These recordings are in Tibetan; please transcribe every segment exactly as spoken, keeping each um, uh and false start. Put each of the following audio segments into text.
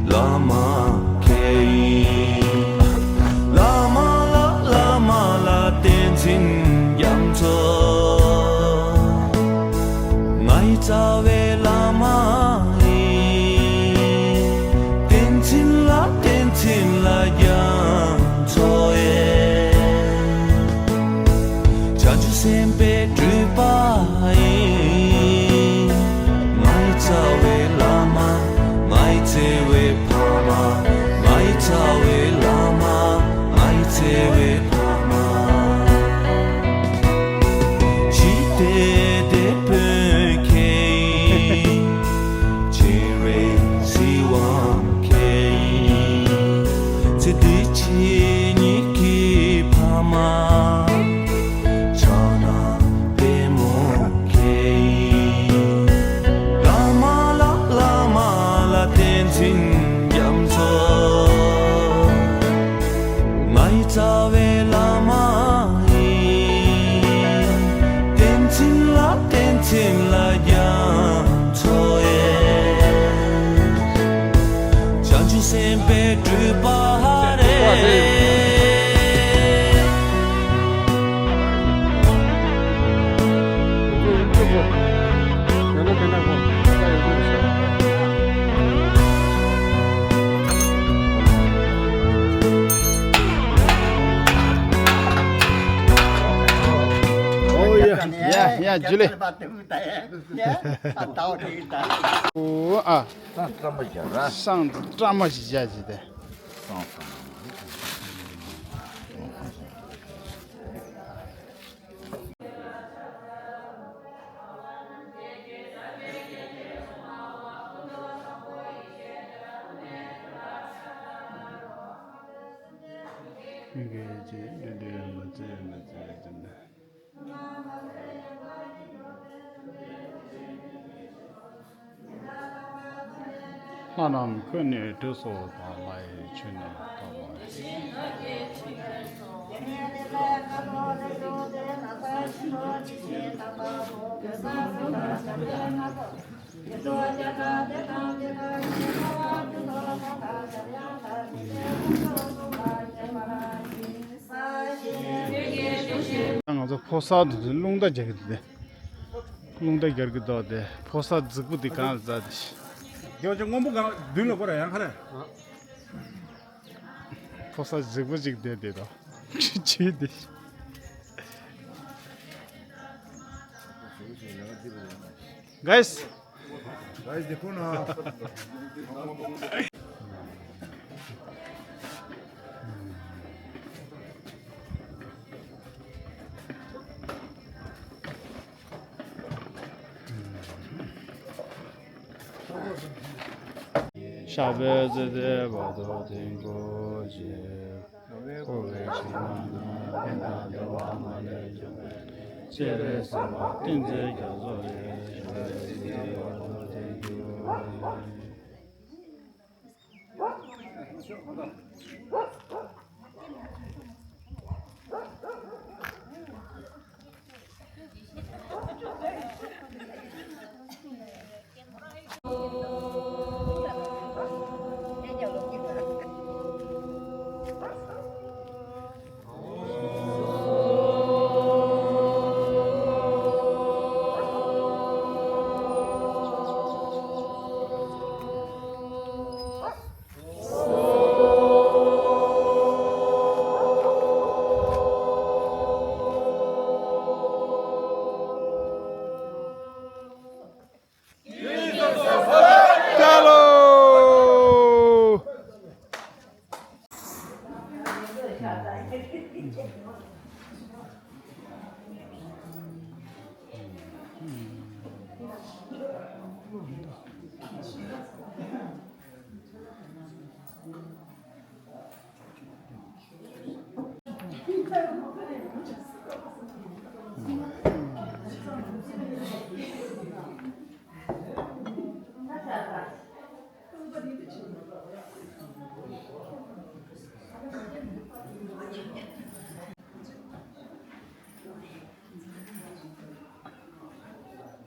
བླ་མ་མཁྱེན། བླ་མ་ལ་བླ་མ་ལ་བསྟན་འཛིན་རྒྱ་མཚོ། ང་ཡི་རྩ་བའི་བླ་མ་ཡིན། བསྟན་འཛིན་ལ་བསྟན་འཛིན་ལ་རྒྱ་མཚོ་ཡིན། བྱང་ཆུབ་སེམས་དཔའི་སྤྲུལ་པ་ཡིན། ང་ཡི་རྩ་བའི་བླ་མ། ང་ཡི་བརྩེ་བའི་ཕ་མ། ང་ཡི་རྩ་བའི་བླ་མ། ང་ཡི་བརྩེ་བའི་ཕ་མ། འཇིག་རྟེན་དེད་དཔོན་མཁྱེན། སྤྱན་རས་གཟིགས་དབང་མཁྱེན། ཚེ་འདི་ཕྱི་གཉིས་ཀྱི་ཕ་མ། ཕྱག་ན་པདྨོ་མཁྱེན། བླ་མ་ལ་བླ་མ་ལ་བསྟན་འཛིན་རྒྱ་མཚོ། ང་ཡི་རྩ་བའི་བླ་མ་ཡིན། བསྟན་འཛིན་ལ་བསྟན་འཛིན་ལ་རྒྱ་མཚོ་ཡིན། བྱང་ཆུབ་སེམས་དཔའི་སྤྲུལ་པ་རེད། ཨོ་ཡ། ཡ་ཡ་ཇུ་ལེ། ཨོ་ཨ། སང་བཀྲ་མ་བཞག་ར། སང་བཀྲ་མ་ཞིག་བཞག་ཅིག་དེ། སང་སང་། ལྷ་རྣམས་ཁོ་ནས་དྲི་སོགས་དང་། ལྷ་ཡི་ཆོས་རྣམས་ཐོབ་པ་ཡི། ང་ཚོ་ཕོ་གསར་དེ་ཚོ་རླུང་རྟ་རྒྱག་གི་འདུག་སྟེ། རླུང་རྟ་རྒྱག་གི་འདུག་སྟེ། ཕོ་གསར་རྫིག་པོ་དེ་གང་ལ་འཛག་དེ། རྒྱལ་བ་སྔོན་པོ་གང་མདུན་ལ་བསྐོར་ཡང་ཁ་རེ། ཕོ་གསར་རྫིག་པོ་ཅིག་བསྡད་དེ་དང་། ཅི་དེ། Guys, ཕྱག་དཔེ་ཚེ་འདས་བར་དུ་བརྟན་གྱུར་ཅིག། འཁོར་བའི་ཞིང་རྣམས་ན་ཕན་དང་བདེ་བ་མ་ལུས་འབྱུང་བའི་སྤྱན་རས་གཟིགས་དབང་བསྟན་འཛིན་རྒྱ་མཚོ་ཡི། ཕྱག་དཔེ་ཚེ་འདས་བར་དུ་བརྟན་གྱུར་ཅིག།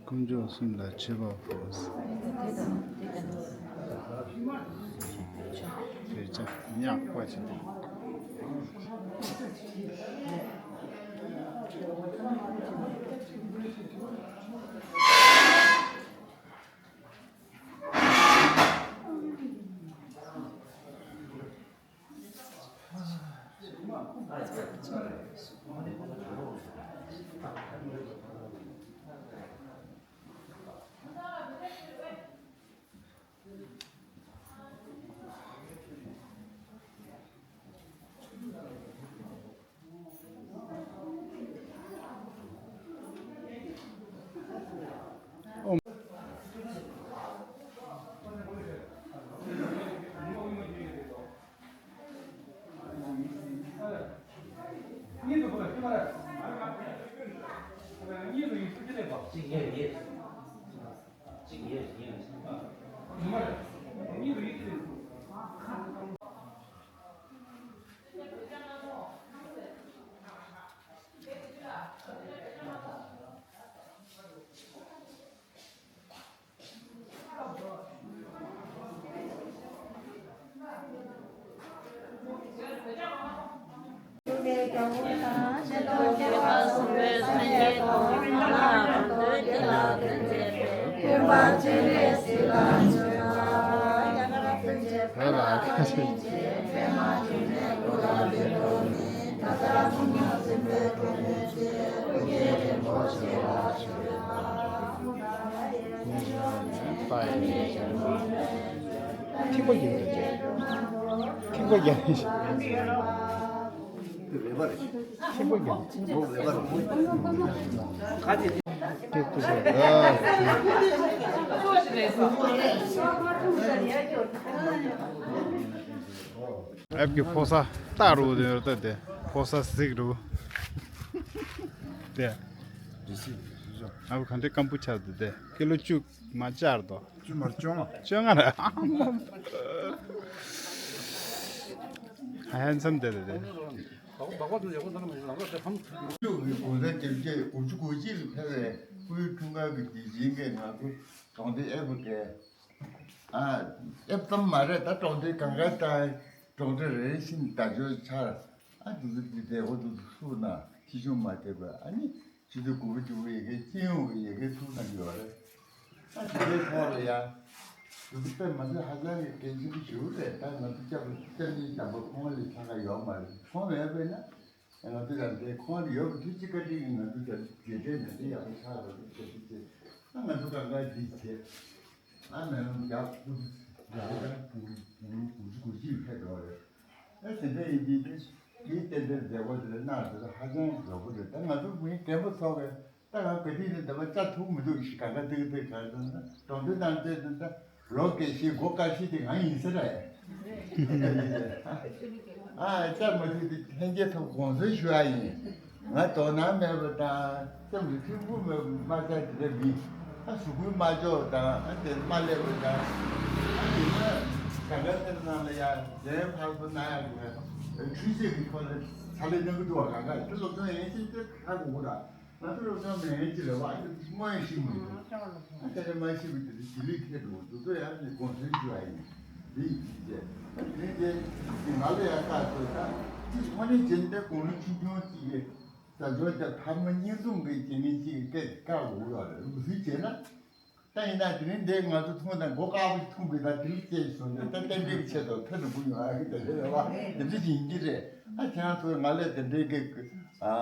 དཀོན་མཆོག་གསུམ་ལ་མཆོད་པ་ཕུལ། ཡང་བཀོད་ཕྱིན་ཏེ། ཐིགས་པ་རྒྱག་རེད། ཐིགས་པ་རྒྱག་རེད། ཐིགས་པ་རྒྱག་རེད། ཐིགས་པ་རྒྱག་རེད། ཨབ་ཀྱི་ཕོ་གསར་སྟག་རུ་དེ་རུ་ལྟ་དེ་ཕོ་གསར་གཟིག་རུ་དེ། ཨབ་ག་འདྲའི་སྐམ་པོ་ཆགས་འདུག་དེ་ཀི་ལོ་བཅུ་མ་བཅར་དོ། བཅུ་མར་བཅོ་ལྔ། བཅོ་ལྔ་རེད། ཧ་ཧན་སམ་དེ་དེ་དེ། གོང་ས་སྐྱབས་རྗེ་དགུ་བཅུ་གོ་གཅིག་ལ་ཕེབས་པའི་སྐུའི་འཁྲུངས་སྐར་གྱི་དུས་ཆེན་གྱི་ང་ཚོ་གྲོང་སྡེ་ཨེ་བུ་གས། ཨ། ཨེ་བུ་ཙམ་མ་རེད། ད་གྲོང་སྡེ་གང་ག་ད་གྲོང་སྡེ་རེ་རེ་བཞིན་བརྡ་བརྒྱུད་འཆར། ཨ། དེ་ཚོ་དེ་བདེ་བོ་དེ་ཚོ་ཚུགས་ན་ཁྱི་ཆུང་མ་བསྡད་པ་ཨ་ནི་ཆུ་ཚོད་དགུ་པ་བཅུ་པ་ཡི་གེ་སྤྱི་ཡོངས་ཀྱི་ཡི་གེ་ཚུགས་ན་ཡོད་རེད། ཨ། དེ་འདྲའི་ཐོག་ལ་ཡང་དེ་ཚོ་དཔེ་མ་ཚད་ཧ་ཅང་གི་གལ་ཆེན་པོ་ཞིག་རེད། ད་ང་ཚོ་སྐྱབས་སྐྱབས་གནས་བྱམས་པ་ཁོང་ལས་ལྷག་ག་ཡོད་མ་རེད། ཁོང་མེད་པས་ན། ང་ཚོ་ཡང་དེ་ཁོང་ཡོད་པ་དུས་གཅིག་བཀའ་དྲིན་གྱིས་ང་ཚོ་ད་རྗེས་དྲན་ནས་དེ་ཡག་པོ་ཆགས་པ་རེད་ཟེར་དུས་ཚེ། ཨ། ང་ཚོ་གང་ག་འདི་བྱེད། ཨ། ནང་ལ་ཡག་པོ་ཡག་པོ་ཡག་པོ་གུ་གུ་གུ་གུ་ཅིག་ཕེབས་འགྲོ་བ་རེད། ཨ། དེ་འདྲ་ཡིན་དུས་དེ་དེའི་རྟེན་འབྲེལ་མཛད་སྒོ་དེ་ལ་གནང་དེ་ལ་ཧ་ཅང་ཡག་པོ་རེད། ད་ང་ཚོ་མི་རྒན་པོ་ཚོ་གས། ད་ང་ག་དུས་ནས་འདི་མ་བཅའ་ཐུབ་མི་འདུག་ཞིག་གང་ག་ཏིག་ཏིག་གང་ཟེར་ན་གྲོང་སྡེ་ནང་བསྡད་ན་ད་ལོ་དགེ་བཤེས་མགོ་དཀར་བཤེས་དེ་ང་ཡིན་ས་རེད། ཨ། བཅའ་མ་ཐུབ་དེ་ལྷན་རྒྱས་ཚོ་དགོངས་ཚུལ་ཞུ་ཡ་ཡིན། ང་དོ་སྣང་མེད་པ་དང་སེམས་ཀྱི་ཐིགས་པོ་མེད་པ་མ་བཅའ་དེ་འདྲ་མིན། ཨ། གཟུགས་པོའི་མ་ལྕོགས་དང་ཨ་དེ་མ་སླེབས་པ་དང་། ཨ་དེ་ན་གང་ག་དེ་ནང་ལ་ཡ་གཞན་ཕར་ཚུར་གནང་ཡ་གི་འཕྲུལ་ཆས་ཀྱི་ཐོག་ལ་ཕྱག་ལས་གནང་གི་འདུག་བ། གང་ག་དེ་སློབ་སྦྱོང་ཡན་ཆད་དེ་ཧ་གོ་གི་ར། ང་ཚོ་སློབ་སྦྱོང་མེད་ཅི་རེད་བ། ཨ་ནི་དངོས་ཤེས་མི་འདུག་ཨ། དེ་ནས་མ་ཤེས་པའི་དེ་རིང་ལྗིད་ལུས་ཐེབས་འགྲོ་འདུག་ཚོ་ཡང་ནི་དགོངས་ཚུལ་ཞུ་བ་ཡིན། དེ་ཡིན་ཅི་བྱས། ཨ། དེ་རིང་དེ་ང་ལ་ཡང་བཀའ་སྩལ། ད་དེ་ཚོ་ནི་རྗེས་འདེད་དགུང་ལོ་ཆུང་ཆུང་གཅིག་གིས་ད་ཚོ་དེ་ཕ་མ་གཉིས་འཛོམས་ཀྱི་རྗེས་ནི་གཅིག་གིས་སྐད་བཀག་འོང་ཡོད་རེད། ལུགས་སྲོལ་བྱས་ན། ད་ཡིན་ན་དེ་རིང་འདི་ང་ཚོ་མཐོང་དང་མགོ་དཀར་པོ་ཞིག་མཐོང་དགོས། ད་དེ་རིང་སྐྱེས་སོང་ནས་ད་རྟེན་འབྲེལ་གྱི་ཆེད་དུ་ཐོན་འགྲོ་གི་ཡོད། ཨ་གི་དེ་རེད་བ། དེ་འདྲ་ཞིག་ཡིན་གྱི་རེད། ཨ། ཁྱེད་རང་ཚོ་ང་ལ་དེ་འདྲའི་གི་ཨ་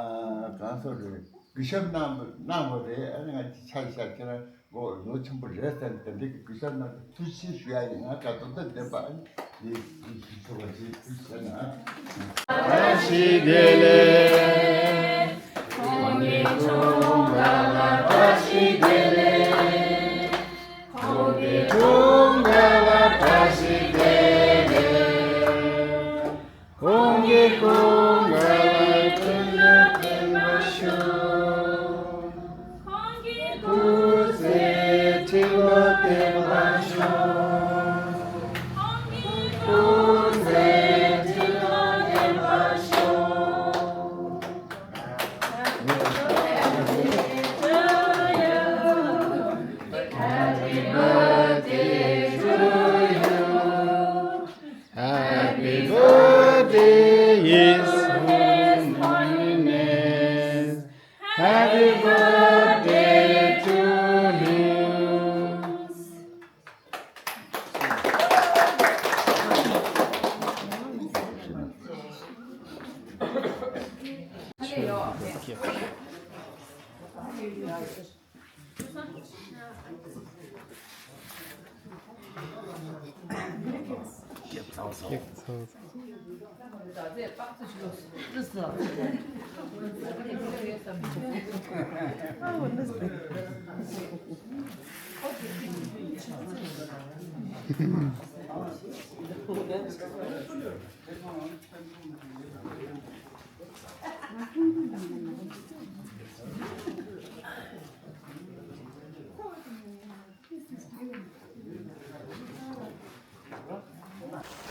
གང་སོ་རེད། གུས་ཞབས་གནང་གནང་བ་རེད། ཨ་ནི་ང་ཅི་ཆ་ཤ་ཁྱེད་རང་མགོ་ལོ་ཆེན་པོ་རེད་ཟེར་ནས་དེ་འདྲའི་གི་གུས་ཞབས་གནང་ཐུགས་རྗེ་ཆེ་ཞུ་ཡ་ཡིན། ང་དགའ་ཏོག་ཏོ་བསྡད་པ། ཨ་ནི་དེ་ཞུ་ཆོག་པ་ཞིག་ཐུགས་རྗེ་གནང་། བཀྲ་ཤིས་བདེ་ལེགས། ཁོང་གི་འཁྲུངས་སྐར་ལ་བཀྲ་ཤིས་བདེ་ལེགས། ཁོང་གི་འཁྲུངས་སྐར་ལ་བཀྲ་ཤིས་བདེ་ལེགས། ཁོང་གི་འཁྲུངས་སྐར་ལ་སྐུ་ཚེ་བརྟན་པར་ཤོག་ཁོང་གི་སྐུ་ཚེ་ཁྲི་ལོ་བརྟན་པར་ཤོག་ཁོང་གི་སྐུ་ཚེ་ཁྲི་ལོ་བརྟན་པར་ཤོག་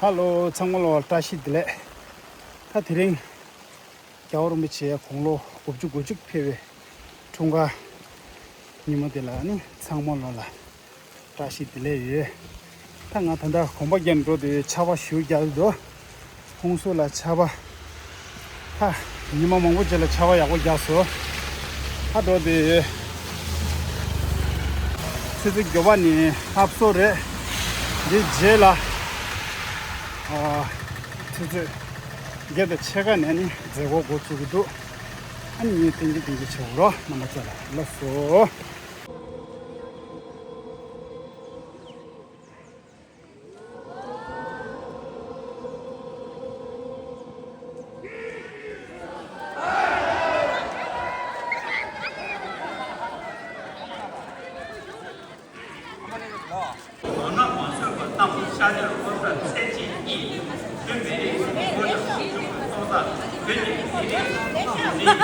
ཧ་ལོ། ཚང་མ་ལ་བཀྲ་ཤིས་བདེ་ལེགས། ད་དེ་རིང་རྒྱལ་བ་རིན་པོ་ཆེ་དགུང་ལོ་དགུ་བཅུ་གོ་གཅིག་ཕེབས་པའི་འཁྲུངས་སྐར་ཉིན་མོ་དེ་ལ་ནི་ཚང་མ་ལོ་ལ་བཀྲ་ཤིས་བདེ་ལེགས་ཡོད། ད་ང་ད་ལྟ་གོམ་པ་རྒྱག་འགྲོ་དུས་ཆར་པ་ཞེ་པོ་རྒྱག་གི་འདུག་ཧོང་སུ་ལ་ཆར་པ། ད་ཉི་མ་མང་པོ་རྗེས་ལ་ཆར་པ་ཡག་པོ་རྒྱག་སོང་། ད་འགྲོ་དུས་ཆུ་ཚོད་བརྒྱད་པ་ནས་ལྷ་བཟོ་རེད། འདི་རྗེས་ལ་ཨ་ཆུ་ཚོད་བརྒྱད་དང་ཕྱེད་ཀ་ནས་ནི་མཛད་སྒོ་འགོ་བཙུགས་ཀྱི་འདུག་ཨ་ནི་ངས་ཏན་ཏན་ཏན་ཏན་བྱེད་དགོས་རོགས། རྣམ་པ་ཚོ་ལ་ལགས་སོ། མདོར་ན་མ་བཟོད་པ་རྣམས་ཤཱཀྱ་ལོ་ཙཱ་ཚེ་གཅིག་གཉིས། མཐུན་པའི་རིགས་སུ་མི་གོ་ཞིང་། ཆུང་ངུ་སྲོག་ཆགས་བོད་ཀྱི་མི་རིགས་སུ་མི་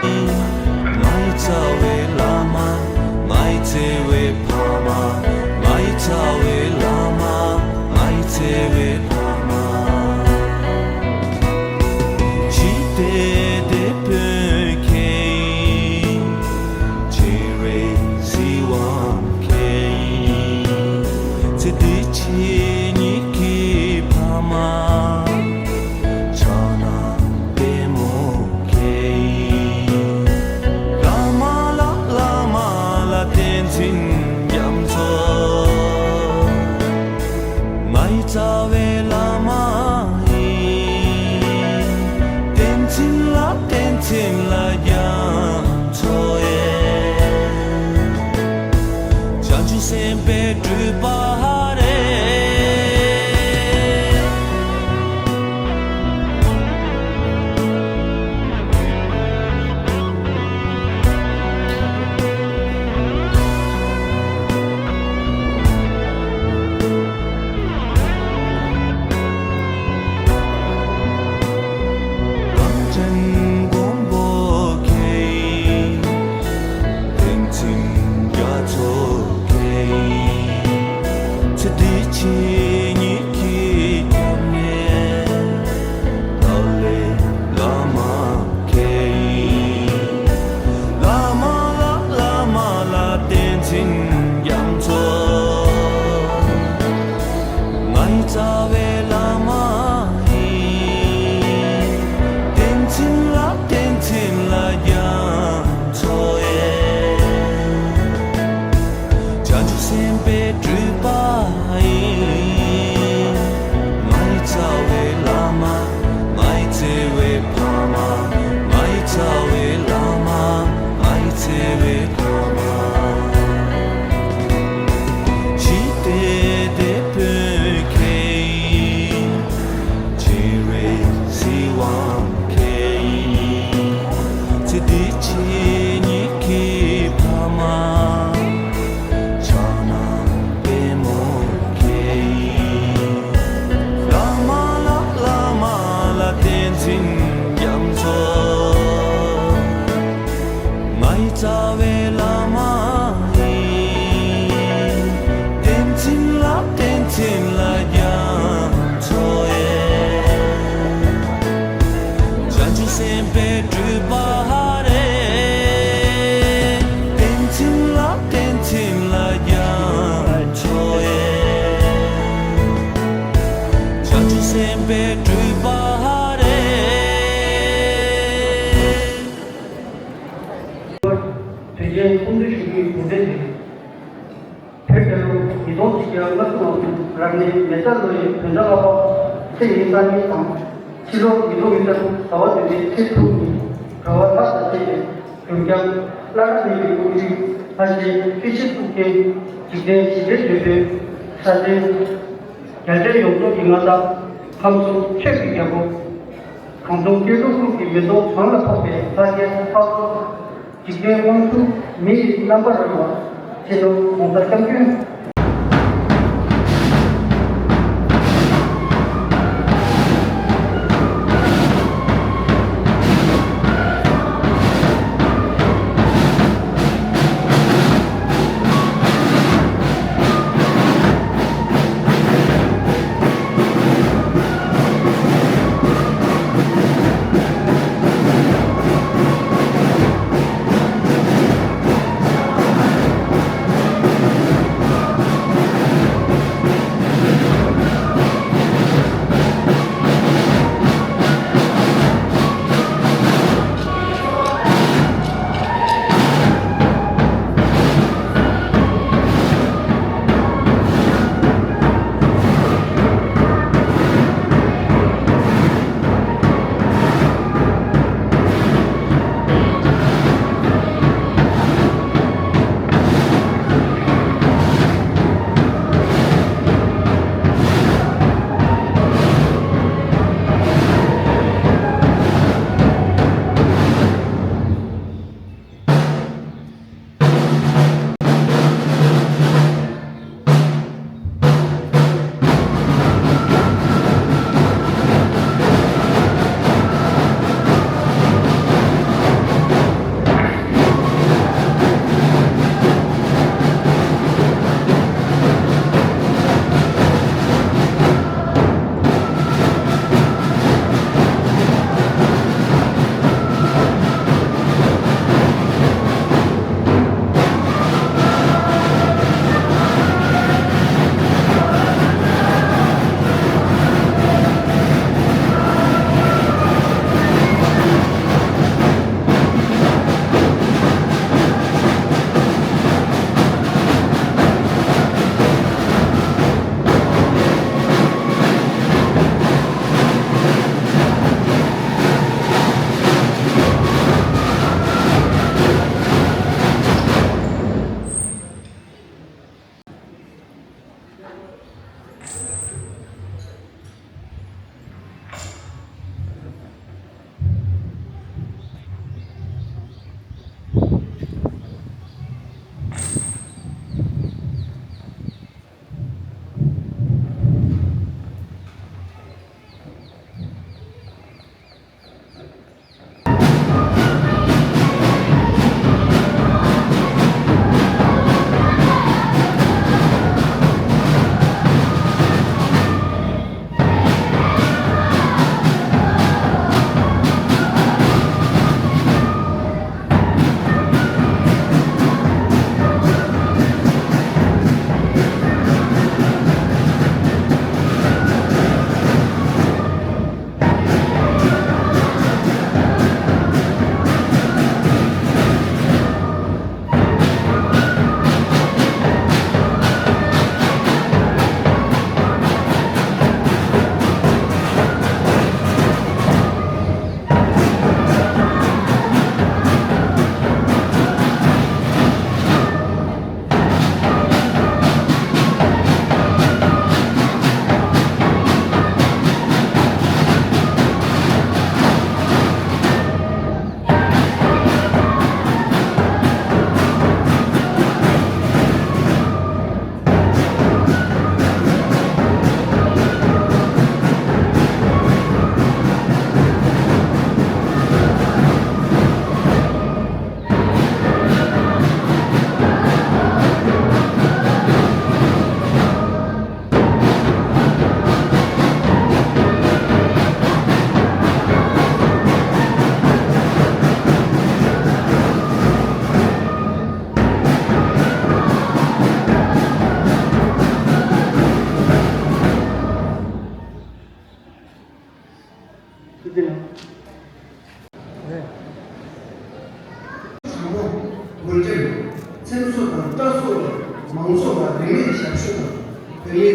མ་ཡི་རྩ་བའི་བླ་མ། མ་ཡི་བརྩེ་བའི་ཕ་མ། མ་ཡི་རྩ་བའི་བླ་མ། མ་ཡི་བརྩེ་བའི་ཕ་མ། འཇིག་རྟེན་དེ་བོད་ཁྱེད་ཡིན། བྱེ་བའི་གཟིགས་དབང་ཁྱེད་ཡིན། ཚེ་འདི་ཕྱི་གཉིས་ཀྱི་ཕ་མ། ཕྱག་ན་པདྨོ་ཁྱེད་ཡིན། བླ་མ་ལ་བླ་མ་ལ་བསྟན་འཛིན་རྒྱ་མཚོ། མ་ཡི་རྩ་བའི་བླ་མ་ཡིན། བསྟན་འཛིན་ལ་བསྟན་འཛིན་ལ་རྒྱ་མཚོ་ཡིན། བྱང་ཆུབ་སེམས་དཔའི་སྤྲུལ་པ་རེད། ལ་རྒྱ་མཚོ་ཡེ། བྱང་ཆུབ་སེམས་དཔའི་སྤྲུལ་པ་རེད། བསྟན་འཛིན་ལ་བསྟན་འཛིན་ལ་རྒྱ་མཚོ་ཡེ། བྱང་ཆུབ་སེམས་དཔའི་སྤྲུལ་པ་རེད། དུས་ཆེན་སྐུ་མདུན་ཞུ་རྒྱུའི་གྲུབ་འབྲས་དེ། བོད་རྒྱལ་ལོ་ཉིས་སྟོང་ཆིག་བརྒྱ་ལྔ་བཅུ་ང་དྲུག་རབ་གནས་མེ་བྱ་ལོ་ཡི་བོད་ཟླ་ལྔ་པ་ཚེས་ཉི་ཤུ་རྩ་གཉིས་དང་། ཕྱི་ལོ་ཉིས་སྟོང་ཉི་ཤུ་རྩ་དྲུག་ཟླ་བ་བདུན་པའི་ཚེས་དྲུག་ཉིན་གྲོལ་བ་ལྷ་དང་བཅས་པའི་འབྱུང་བྱང་བླ་གྲྭ་གཉིས་ཀྱི་དབུ་ཁྲིད་ལྷ་ཆེན་ཁྲི་ཆེན་ཐུགས་རྗེ་འཇིག་རྟེན་ཞི་བདེའི་དུས་སྟོན་ས་ཆེན་རྒྱལ་སྲས་ཡོངས་རྫོགས་ཀྱི་མངའ་བདག་ཁམས་གསུམ་ཆོས་ཀྱི་རྒྱལ་པོ་གངས་ལྗོངས་སྐྱེ་འགྲོ་ཀུན་གྱི་མེ་ཏོག་གང་ལ་ཕོག་པའི་ལྷ་སྐལ་ཕག་གྲུ། འཇིག་རྟེན་དབང་ཕྱུག་མི་ཡི་རྣམ་པར་རོལ་པ། སྤྱི་ནོར་༸གོང་ས་༸སྐྱབས་མགོན།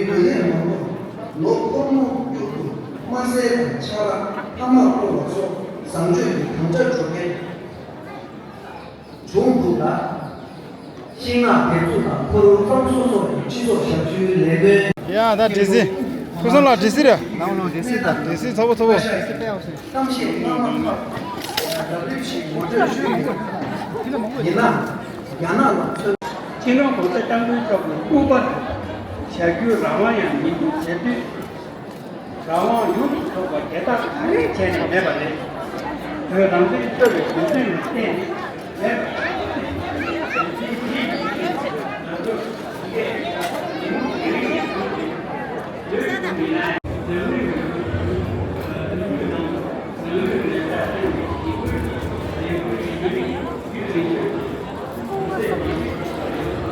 ཡོད་ལས་མང་པོ་ལོ་འཁོར་མོ་དཀྱུར་དུ་དམར་ཟས་དང་ཆང་རག་ཐ་མག་གཏོར་བ་སོགས་བཟང་སྤྱོད་ཀྱི་དམ་བཅའ་འཇོག་མཁན་བྱུང་འདུག་ལ། ཤིང་ནགས་བེ་ཚུགས་དང་ཁོ་རུ་གཙང་བཟོ་སོགས་ཀྱི་སྤྱི་ཚོགས་ཞབས་ཞུའི་ལས་དོན། ཡ་ད་འདྲི་སྲིད། ཁུ་སང་ལགས་འདྲི་སྲིད་རེད། ནང་ལོགས་འདྲི་སྲིད་ད། འདྲི་སྲིད་ཚ་པོ་ཚ་པོ། གཏམ་བཤད་གནང་མ་ཐག་ལ་ལབ་རིབ་ཞིག་ངོ་སྤྲོད་ཞུས་ཡོད། ཡིན་ནའང་། རྒྱ་ནག་ལ་མཚོན། སྤྱི་ནོར་༸གོང་ས་༸སྐྱབས་མགོན་མཆོག་གི་སྐུ་པར་བཞག་རྒྱུའི་རང་དབང་ཡང་མི་འདུག་ཟེར་དུས། རང་དབང་ཡོངས་སུ་རྫོགས་པ་དེ་དག་ག་རེ་བྱས་ནས་མེད་པ་རེད། བོད་རང་བཙན་རྩོད་པའི་རྒྱུ་མཚན་ལ་བརྟེན་ནས་མེད་པ་རེད། རྒྱུ་མཚན་དེའི་རྒྱུ་མཚན་ང་ཚོ་འདི་གའི་མི་རིགས་ཀྱི་ཐོག་ནས་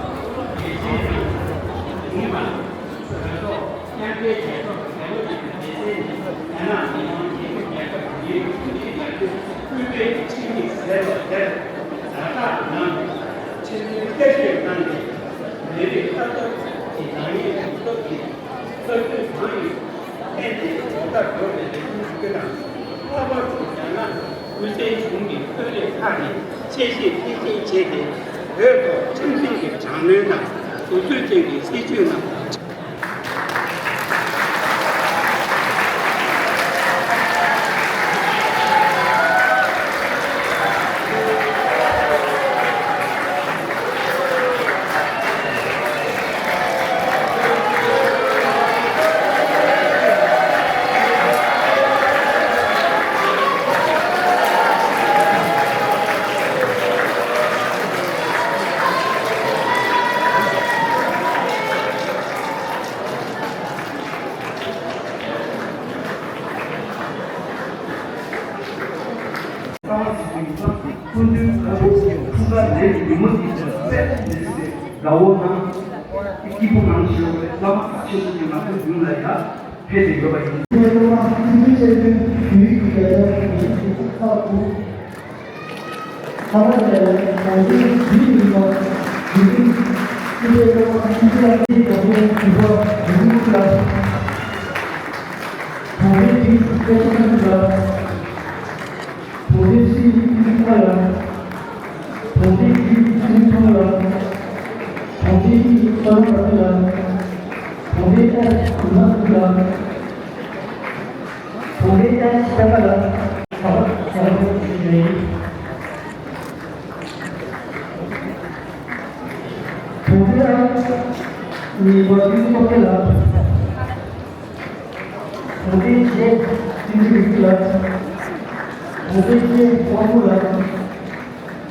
བོད་ཀྱི་མི་ནང་ནང་ལུགས་ཡོད་ཕན་བདེའི་གོ་སྐབས་འགྲོ་བའི་ལས་འགུལ་སྤེལ་དང་ལྷག་པར་དུ་རྒྱ་ནག་དབུས་སའི་གཞུང་གི་ཐོན་ལས་ཁག་ནས་ཆེད་བསྐྱེད་མཐིལ་ཕྱིན་བྱས་ཏེ་བོད་ཐོག་ཁྲིམས་མཐུན་གྱི་དྲག་གནོན་དང་དུས་ཚོད་ཅན་གྱི་སྲིད་བྱུས་རྣམས། རྩ་བ་ཞིག་ཡིན་ཙང་། སྐུ་མདུན་དཀར་པོ་འཁྲུངས་སྐར་ལེགས་ཉིན་མོ་འདི་ཚོར་དཔེ་མི་སྲིད་དགའ་བོ་དང་སྐྱིད་པོ་གང་ཞིག་ཡོད་པའི་བསླབ་པ་ཁག་ཆེན་པོ་ཞིག་ང་ཚོའི་མདུན་ལ་ཡར་ཕེབས་ཏེ་ཡོད་པ་ཡིན། གྲོང་སྡེའི་སྤྱི་ཁྱབ་ཁང་ལ། གྲོང་སྡེའི་སྤྱི་ཁྱབ་ཁང་ལ། གྲོང་སྡེའི་སྤྱི་ཁྱབ་ཁང་ལ། གྲོང་སྡེའི་སྤྱི་ཁྱབ་ཁང་ལ། གྲོང་སྡེའི་ཨེ་ཨེཆ་ཁང་ལ། གྲོང་སྡེའི་ཨེ་ཨེཆ་ཁང་ལ། གྲོང་སྡེའི་ཨེ་ཨེཆ་ཁང་ལ། གྲོང་སྡེའི་ཨེ་ཨེཆ་ཁང་ལ། གྲོང་སྡེའི་ཆེད་སྤྱི་འཐུས་རིག་འཛིན་ལགས། གྲོང་སྡེའི་ཆེད་དབང་པོ་ལགས།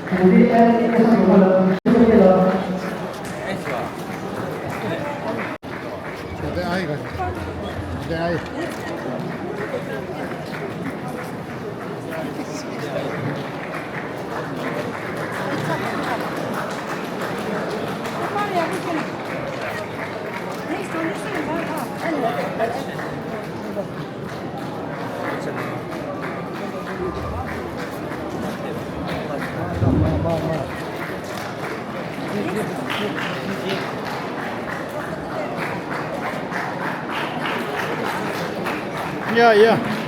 གྲོང་སྡེའི་ཨེ་ཨེ་སི་ཨེ་ལགས། གྲོང་སྡེའི་ཨ་ཡེ་ག་གྲོང་སྡེའི་ཨ་ཡེ། Yeah, yeah.